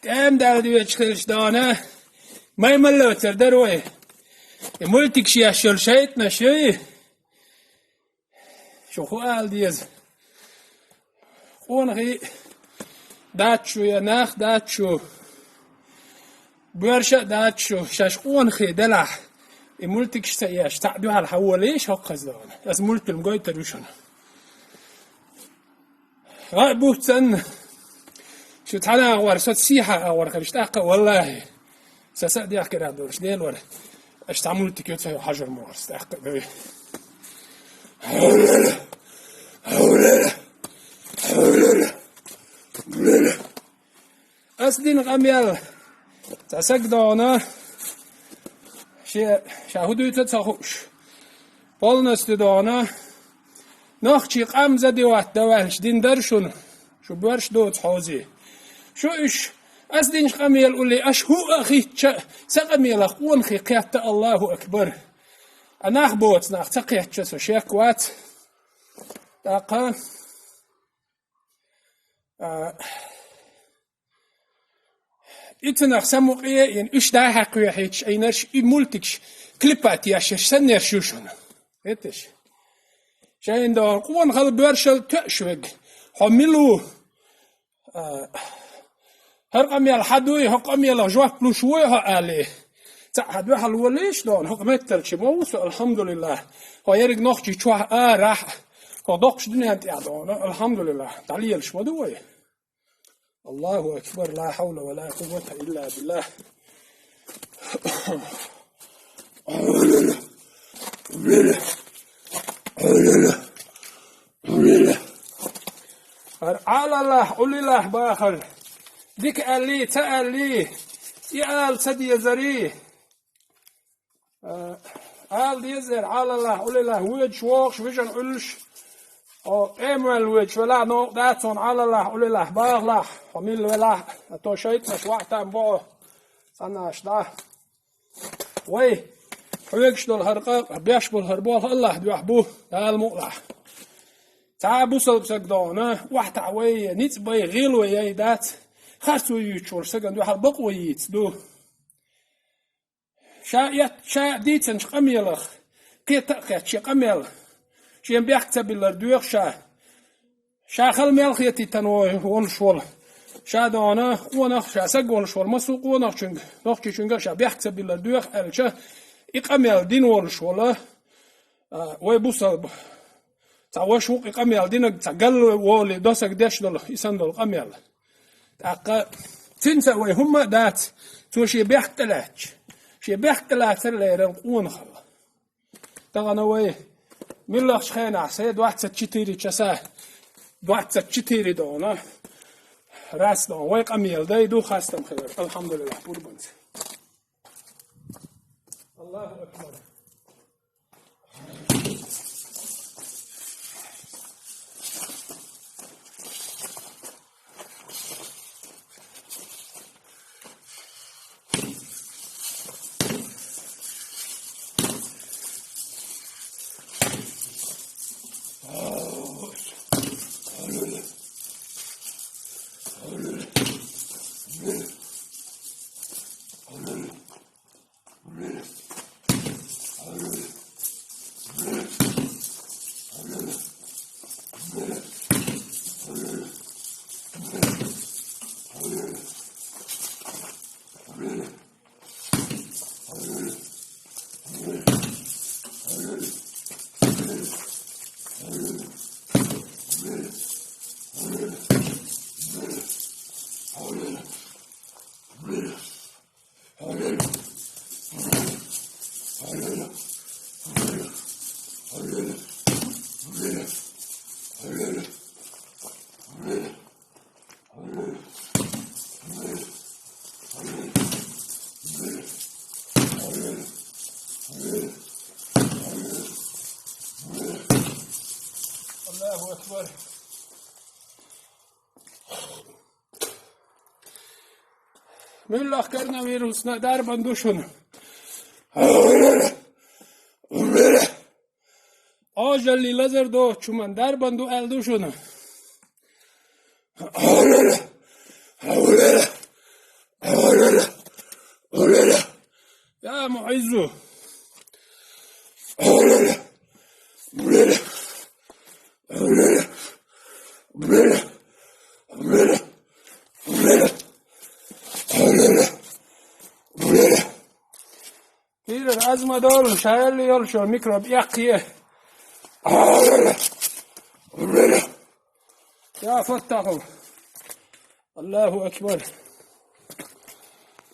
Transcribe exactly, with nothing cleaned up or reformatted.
ТӀем дала дуьйцуш хилча дона, маймаллоцар дара вай. И мультикаш еш йолу шайтӀанаш юй? Шу хӀун ала деза? Къонахий дац шу я нах дац шу, боьрша а дац шу, шаьш къонахий делахь, и мультикаш ца еш, цхьаъ дуьхьал хьан волийша хӀокхаза дона. Аса мультфильм гойтар ю шуна. Гай буц санна, шу цхьана агӀор, со сийхьа агӀор хилча тӀаккха, валлахӀи, сан са а дехкарехь долуш Дела вара. Аша цхьа мультик йо ца йо хьажар ма вара, тӀаккха а гай. Ас дина къамел, цхьа саг дона, ше, ша хӀун дуьйцу а ца хууш, полностью дона, нохчий къам за диват даваьлча дина дара шуна, шу боьрша доцу хьозий. Шу уьш, ас динчу къамел уллий, аша хӀуъа а хӀиттча а, сан къамелах къонахий кхетта, Аллаху акбар. А нах боцу нах ца кхетча, со шек вац. ТӀаккха, а, и цунах самукъа а йина, уьш дӀа-хьа кхоьхьийташ Ӏийнарш, и мультикаш, клипа тешарш саннерш ю шуна. Хеташ? Шайна догӀу къонахалла боьршалла тоьаш верг. Хьо мила ву? А, хӀара къамел хьан дуй, хӀокху къамелах жоп луш вуй хьо алий? Цхьаъ хьан дуьхьал волийша дона, хӀокху метталчи ма ву со, алхьамдулиллахӀ. Хьо ерриг нохчий чохь арахь, хӀокху доккхачу дуьнен тӀехь дона, алхьамдулиллахӀ, дӀалелаш ма ду вай. Аллаху акбар, ла хьавла ва ла къуввата илла биллахӀ. ХӀара Ӏалалахь, Ӏулилахь бахар, дика аьллий, ца аьллий, и ала ца дезарий? А, ала дезара, Ӏалалахь, Ӏулилахь, воьдуш вогӀуш, вижина Ӏуьллуш, о, къемаваьлла воьдуш велахь, новкъа дац хьуна, Ӏалалахь, Ӏулилахь, бахалахь, хьо милла велахь, а то шайтӀанаш ваӀ там бохьу, цхьаннаш дӀа. Вай, хьоьгуш долу хӀара къа-, беш болу хӀара болх Аллахь дуьхьа бу, Дала мукъалахь. Цхьа а бусалба саг догӀна, охьатаӀа вай, ницкъ бай, гӀийла вай яй дац, харцо юьйцуш волу сагана дуьхьал бакъо йийца ду. Ша эт-, ша дийцинчу къамелах, кхета а кхетта шен къамел, шен бехк ца биллар доьху ша. Ша хала мел хетийтина вой волуш волу. Ша догӀна къонах, ша саг волуш волу массо а къонахчуьнга, нохчичуьнга а ша бехк ца биллар доьху аьлча, и къамел дина волуш волу, а, вай бусалба. Цхьа ваша ву-кх и къамел динарг, цхьа галла волий досаг деш долу, и санна долу къамел. ТӀаккха цуьнца вай хӀумма а дац, цо шен бехк тӀелаьцча. Шен бехк тӀелацар леррина къонахалла. Тахана вай миллахчу хенахь се двадцать четыре часа, двадцать четыре догӀна, раз догӀна, вай къамел дай ду хастам хилар, алхьамдулиллахӀ, пурбанца. Аллаху акбар. Аллаху акбар. Муьллах коронавирусна дарбан ду шуна. Ажалли лазар ду, чуман дарбан ду аьлла ду шуна. Я муиззу. Пирар аз ма долу, шаьлли йолчо микроб эккхае. Я фаттаху. Аллаху акбар.